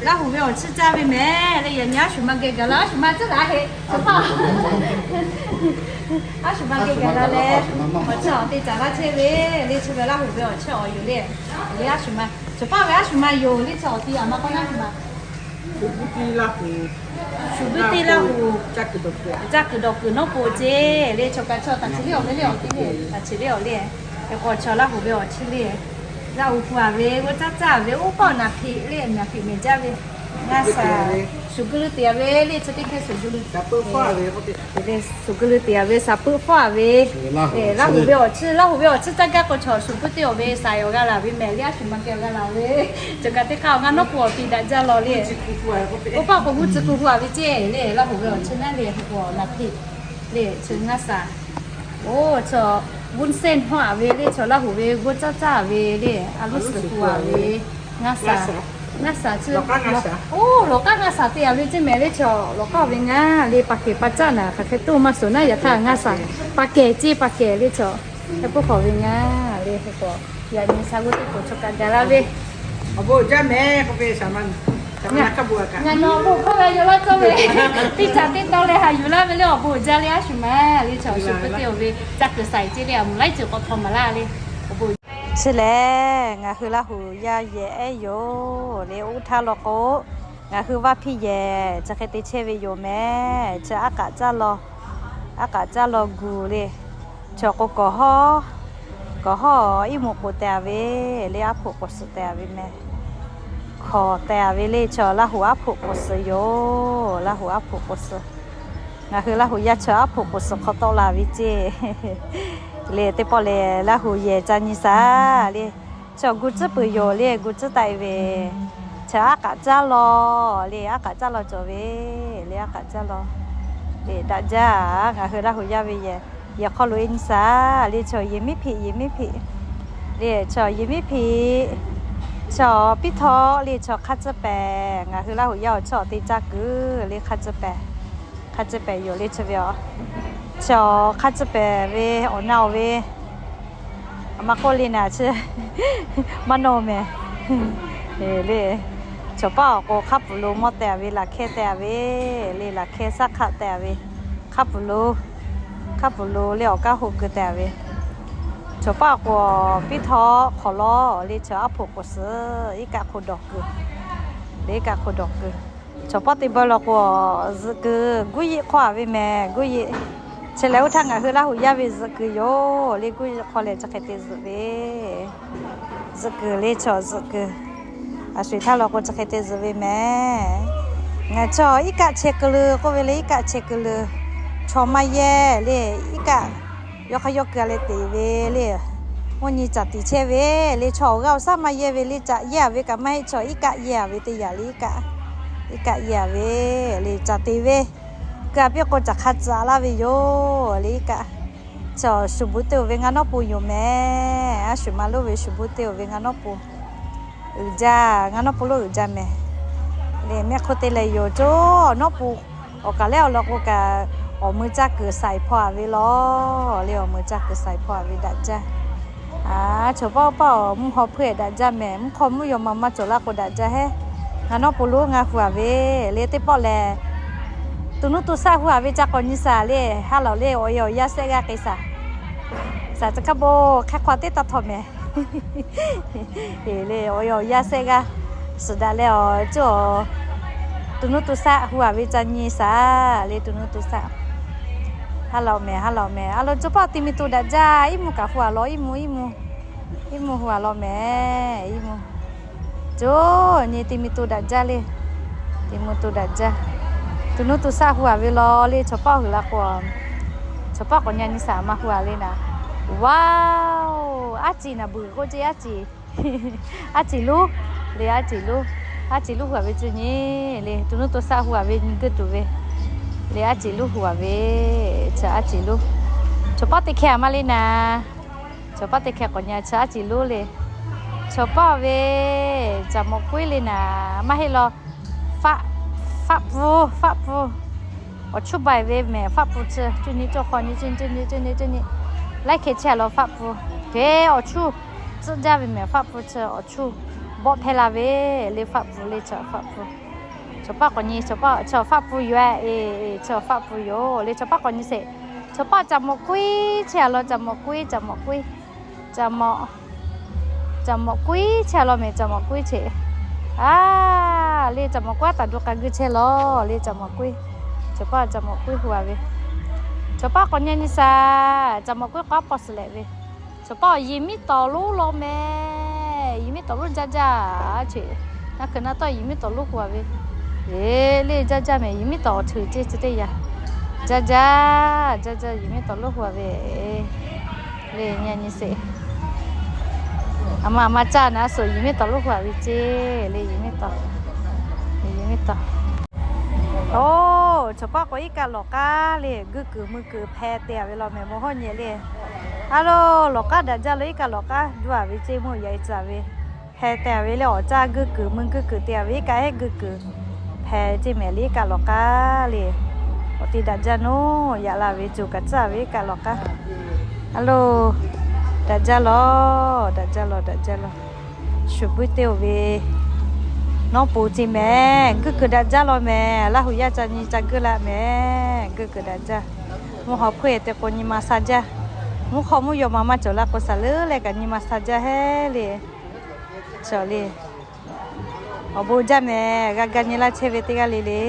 Laˇ huˍ ve awˬ chiˇ caˇ ve mehˍ le. Yaꞈ nyi a shu ma geh gaˬ la, a shu ma tcuhˉ la heˆ. A shu ma geh gaˬ la leh, awˬ chiˇ awˬ te caˍ laˇ chehˇ ve le. Chi ve Laˇ huˍ ve awˬ chiˇ awˬ yoˬ le. Le a shu ma, chaw paˇ ve a shu ma yoˬ le. Chi awˬ ti a ma k'awꞈ naˇ ma. Shu buiˇ teˇ Laˇ huˍ, caˇ kuiˬ dawˬ kuiˬ nawˉ po ceˇ le. Chaw kaꞈ chaw taˍ chi le awˬ ve le, awˬ ti le taˍ chi le awˬ le. Hk'e k'o chaw Laˇ huˍ ve awˬ chiˇ le. Laˇ huˍ hpu a ve g'oˇ caˇ caˇ ve oˇ hkawˇ naˍ hpeꞈ le, naˍ hpeꞈ mehˍ jaˇ ve. Ngaˇ shaˍ, shu guˇ leuˇ te a ve le. Chi teˇ hkeh shu guˇ leuˇ, shu guˇ leuˇ te a ve, shaˍ peuˆ fawˉ a ve. Laˇ huˍ ve awˬ chiˇ, Laˇ huˍ ve awˬ chiˇ caˇ gaˇ k'o chaw shu buiˇ teˇ awˬ ve shaˍ awˬ g'a laˬ ve mehˍ le. A shu ma keh awˬ g'a laˬ ve. Chaw kaꞈ teˇ hk'aˇ awˬ g'a nawˉ po awˬ ti daꞈ jaˇ law le. Oˇ paˆ k'o g'uˇ tcuh kuˬ hu a ve ceˇ le. Laˇ huˍ ve awˬ chiˇ naˉ le, hu k'o naˍ hpeꞈ le. Chi ngaˇ shaˍ. Oˇ, chaw vuˇ sehnˇ hawˉ a ve le. Chaw Laˇ huˍ ve g'oˇ caˇ caˇ ve le. A luˇ suhˍ hu a ve. Ngaˇ shaˍ, ngaˇ shaˍ chi, oˇ, lawˬ k'aˉ ngaˇ shaˍ te a ve ceˇ mehˍ le. Chaw lawˬ k'aˉ ve ngaˇ le. Pa kehˬ pa caˇ naˍ hk'aˬ hk'e toˇ maˇ suhˍ naˉ. Yaꞈ htaˇ ngaˇ shaˍ pa kehˬ ceˇ, pa kehˬ le. Chaw heh puˇ hk'awꞈ ve ngaˇ le. Hk'e k'o yaꞈ nyi sha g'uˇ teˇ k'oˍ chaw kaꞈ gaˬ la ve. Awˬ bon jaˇ mehˍ k'oˆ ve, ngaˬ nawˬ awˬ bon hkawˇ g'a yaw laˇ cawˇ ve, teˇ caꞈ teˇ taw leh haꞈ yuˬ laˇ ve le. Awˬ bon jaˇ le. A shu ma le. Chaw shu puiˉ teˇ awˬ ve caˇ kuiˬ saiˍ ceˇ le. A muˍ laiˉ ceuˬ k'awꞈ htaw maˍ laˇ le. Awˬ bon. Chi lehˬ, ngaˬ hui Laˇ huˍ yaˇ yehˬ ehˉ yoˬ le. Oˇ htaˇ law k'o, ngaˬ hui vaˇ hpiˇ yehˬ chi hk'e te chehˇ ve yoˬ mehˍ. Chi aˉ k'aꞈ caˇ law, aˉ k'aꞈ caˇ law guˬ le. Chaw k'o kawˬ hawˉ, kawˬ hawˉ iˉ muꞈ k'oˍ teh a ve le. Aˉ hpoꞈ k'oˍ suhˍ teh a ve mehˍ. Hkawˍ teh a ve le. Chaw Laˇ huˍ aˉ hpoꞈ k'oˍ suhˍ yoˬ. Laˇ huˍ aˉ hpoꞈ k'oˍ suhˍ. Ngaˬ hui Laˇ huˍ yaˇ chaw aˉ hpoꞈ k'oˍ suhˍ hk'aw tawˆ la ve ceˇ le. Teˇ pawˆ lehˬ Laˇ huˍ yehˬ ca nyi shaˍ le. Chaw gu tcuhˉ peuˬ yoˬ le. Gu tcuhˉ taˆ e ve, chaw aˉ k'aꞈ caˇ law le. Aˉ k'aꞈ caˇ law cawˬ ve le. Aˉ k'aꞈ caˇ law le. Daꞈ jaˇ. Ngaˬ hui Laˇ huˍ yaˇ ve yehˬ, yehˬ hk'aw lo e nyi shaˍ le. Chaw yehˬ miˉ hpeꞈ, yehˬ miˉ hpeꞈ le. Chaw yehˬ miˉ hpeꞈ, chaw piˇ htawˆ le. Chaw hk'a tcuhˉ pehˍ. Ngaˬ hui Laˇ huˍ yaˇ awˬ chawˇ awˬ te caˇ kuiˬ le. Hk'a tcuhˉ pehˍ, hk'a tcuhˉ pehˍ yoˬ le. Chi ve a, chaw hk'a tcuhˉ pehˍ ve awˬ na awˬ ve a ma k'oˆ le naˍ chi maˇ nawˬ mehˍ le. Chaw paˇ awˬ k'o hk'a pfuhˍ lo mawˇ teh a ve, laꞈ hkehˇ teh a ve le. Laꞈ hkehˇ shaˉ hk'aˆ teh a ve, hk'a pfuhˍ lo, hk'a pfuhˍ lo le awˬ kaˇ ho keu teh a ve. Chaw paˇ awˬ k'o piˇ htawˆ hk'awꞈ lawˬ le. Chaw aˉ hpoꞈ k'oˍ suhˍ iˉ kaˆ hk'o dawˬ kuiˬ le. Iˉ kaˆ hk'o dawˬ kuiˬ. Chaw paˇ te bawehˇ law k'o, zuhꞈ kuiˬ guˇ yeˆ hk'aw a ve mehˍ. Guˇ yeˆ. Chi lehˬ oˇ htaˇ ngaˬ hui Laˇ huˍ yaˇ ve zuhꞈ kuiˬ yoˬ le. Guˇ yeˆ hk'aw lehˬ chi hk'e te zuhꞈ ve, zuhꞈ kuiˬ le. Chaw zuhꞈ kuiˬ, a sho eˬ htaˇ law k'o chi hk'e te zuhꞈ ve mehˍ. Ngaˬ chaw iˉ kaˆ chehˇ kuiˬ le k'oˆ ve le. Iˉ kaˆ chehˇ kuiˬ le. Chaw maˇ yehˇ le. Iˉ kaˆ yawˇ hk'aˇ yawˇ keu a leh te ve le. Mvuhˇ nyi caꞈ tiˍ chehˇ ve le. Chaw awˬ g'aˇ awˬ shaˉ maˇ yehˇ ve le. Caꞈ yehˇ a ve kaꞈ maˇ heˆ. Chaw iˉ kaˆ yehˇ a ve teˇ yanˇ le. Iˉ kaˆ, iˉ kaˆ yehˇ a ve le. Caꞈ te ve keu a piˇ k'o caꞈ hk'a tcuhꞈ laˇ ve yoˬ le. Iˉ kaˆ, chaw shu buˇ teˇ oˬ ve ngaˇ nawˉ po yoˬ mehˍ. A shu ma lonˉ ve shu buˇ teˇ oˬ ve ngaˇ nawˉ po uiˍ jaˇ. Ngaˇ nawˉ po lonˉ uiˍ jaˇ mehˍ. Le mehˆ hk'oˆ te leh yoˬ. Cawˇ awˬ nawˉ po awˬ kaˬ lehˉ awˬ lawn k'o kaꞈ, awˬ mui caˇ kuiˬ shaiˍ hpaw a ve lawˬ le. Awˬ mui caˇ kuiˬ shaiˍ hpaw a ve daꞈ jaˇ. A, chaw paˇ paˇ awˬ mvuhˇ haw hpeuˇ ehˍ daꞈ jaˇ mehˍ. Mvuhˇ hk'aw mvuhˇ yaw ma maˇ cawˬ laˇ k'o daꞈ jaˇ hehˉ. Ngaˇ nawˉ po lonˉ ngaˇ hu a ve le. Teˇ pawˆ lehˬ, to nuˇ to shaˆ hu a ve ca k'awꞈ nyi shaˍ le. Ha lawˬ le awˬ e awˬ yaˇ sehˆ g'aˇ k'e shaˍ. Shaˍ chi hk'a bon hk'e hk'aw teˇ taˇ htawˇ mehˍ. Eˬ le awˬ e awˬ yaˇ sehˆ g'aˇ suhˍ daꞈ leh awˬ cawˇ, to nuˇ to shaˆ hu a ve ca nyi shaˍ le. To nuˇ to shaˆ. Ha lawˬ mehˍ, ha lawˬ mehˍ. A lo cawˇ paˆ te mi to daꞈ jaˇ. Iˉ mvuhˇ kaꞈ hu a lawˬ. Iˉ mvuhˇ, iˉ mvuhˇ, iˉ mvuhˇ hu a lawˬ mehˍ. Iˉ mvuhˇ, cawˇ nyi te mi to daꞈ jaˇ le. Te mvuhˇ to daꞈ jaˇ. To nuˇ to shaˆ hu a ve lawˬ le. Chaw paˇ hui la k'o, chaw paˇ k'awꞈ nyi nyi shaˍ ma hu a le naˍ. Wow, aˉ ciˍ naˍ beuˬ k'oˆ ce aˉ ciˍ. Aˉ ciˍ lonˉ le. Aˉ ciˍ lonˉ, aˉ ciˍ lonˉ hu a ve cuˇ nyi le. To nuˇ to shaˆ hu a ve nyi geuˆ tuˬ ve le. Aˉ ciˍ lonˉ hu a ve, chi aˉ ciˍ lonˉ. Chaw paˇ teˇ hkeh a ma le naˍ. Chaw paˇ teˇ hkeh k'awꞈ nyi chi aˉ ciˍ lonˉ le. Chaw paˇ ve caꞈ mawꞈ k'oˆ le naˍ. Maˇ heˆ law, faˆ, faˆ pfuhˇ, faˆ pfuhˇ. Awˬ chuˇ baiˬ ve mehˍ. Faˆ pfuhˇ chi cuˇ nyi cawˇ hk'aw nyi cuˇ nyi cuˇ nyi cuˇ nyi cuˇ nyi. Laiˉ hkeh chehˇ a law faˆ pfuhˇ. Hk'e awˬ chuˇ Tcuhˆ jaˇ ve mehˬ, faˆ pfuhˇ chi awˬ chuˇ bawˆ hpehˇ la ve le. Faˆ pfuhˇ le, chaw faˆ pfuhˇ. Chaw paˆ k'awꞈ nyi, chaw paˆ, chaw faˆ pfuhˇ yoˬ-e. Chaw faˆ pfuhˇ yoˬ le, chaw paˆ k'awꞈ nyi sheˍ. Chaw paˆ caꞈ mawꞈ k'uiˉ chehˇ-a law, caꞈ mawꞈ k'uiˉ, caꞈ mawꞈ k'uiˉ, caꞈ mawꞈ, caꞈ mawꞈ k'uiˉ chehˇ-a law mehˬ, caꞈ mawꞈ k'uiˉ chehˇ. A, le caꞈ mawꞈ k'uiˉ taˍ du k'a guˇ chehˇ law le, caꞈ mawꞈ k'uiˉ. Chaw paˆ caꞈ mawꞈ k'uiˉ hu-a ve. Chaw paˆ k'awꞈ nyi nyi shaˍ, caꞈ mawꞈ k'uiˉ k'awꞈ paw suhˍ leh ve. Chaw paˆ awˬ yiˍ miˉ tawˍ lonˉ law mehˬ, yiˍ miˉ tawˍ lonˉ jaˇ jaˇ ce. Ngaˬ hkeuꞈ na tawˇ yiˍ miˉ tawˍ lonˉ hu-a ve. Eˬ, le jaˇ jaˇ mehˬ, yiˍ miˉ tawˍ awˬ htuiˍ ce ce teˇ yanˇ. Jaˇ jaˇ, jaˇ jaˇ, yiˍ miˉ tawˍ lonˉ hu-a ve. Le nyi nyi sheˍ. A ma a ma caˇ na suhˍ yiˍ miˉ tawˍ lonˉ hu-a ve ce. Le yiˍ miˉ tawˍ, yiˍ miˉ tawˍ. Oˬ, chaw paˆ k'o iˉ kaˆ lawˬ k'aˉ le, guˇ kuiˬ mui kuiˬ hpeh te-a ve law mehˬ, bon hawˉ nyi le. A lo, lawˬ k'aˉ daꞈ jaˇ lo iˉ kaˆ lawˬ k'aˉ juˇ-a ve ce, mvuhˇ yaꞈ-e tcuh-a ve, hpeh te-a ve le. Awˬ caˇ guˇ kuiˬ mui guˇ kuiˬ te-a ve iˉ kaˆ heˆ, guˇ kuiˬ hpeh ce mehˬ le iˉ kaˆ lawˬ k'aˉ le. Awˬ ti daꞈ jaˇ naˉ, yaꞈ la ve cuˬ kaꞈ tcuhˇ-a ve iˉ kaˆ lawˬ k'aˉ. A lo, daꞈ jaˇ law, daꞈ jaˇ law, daꞈ jaˇ law. Shuˍ puiˉ te-o ve. Nawˉ pon ce mehˬ, guˇ kuiˬ daꞈ jaˇ law mehˬ. Laˇ huˍ yaˇ ca nyi ca guˇ la mehˬ, guˇ kuiˬ daꞈ jaˇ. Mvuhˇ haw hpfuhˇ-e te k'o nyi ma sha jaˇ. Mvuhˇ hk'aw mvuhˇ yaw ma maˇ cawˬ la k'o, saˍ leuˉ leh kaꞈ nyi ma sha jaˇ heˆ le. Cawˬ le. Awˬ bon jaˇ mehˬ, g'a ga nyi laˇ chehˇ ve teˇ g'aˇ le le.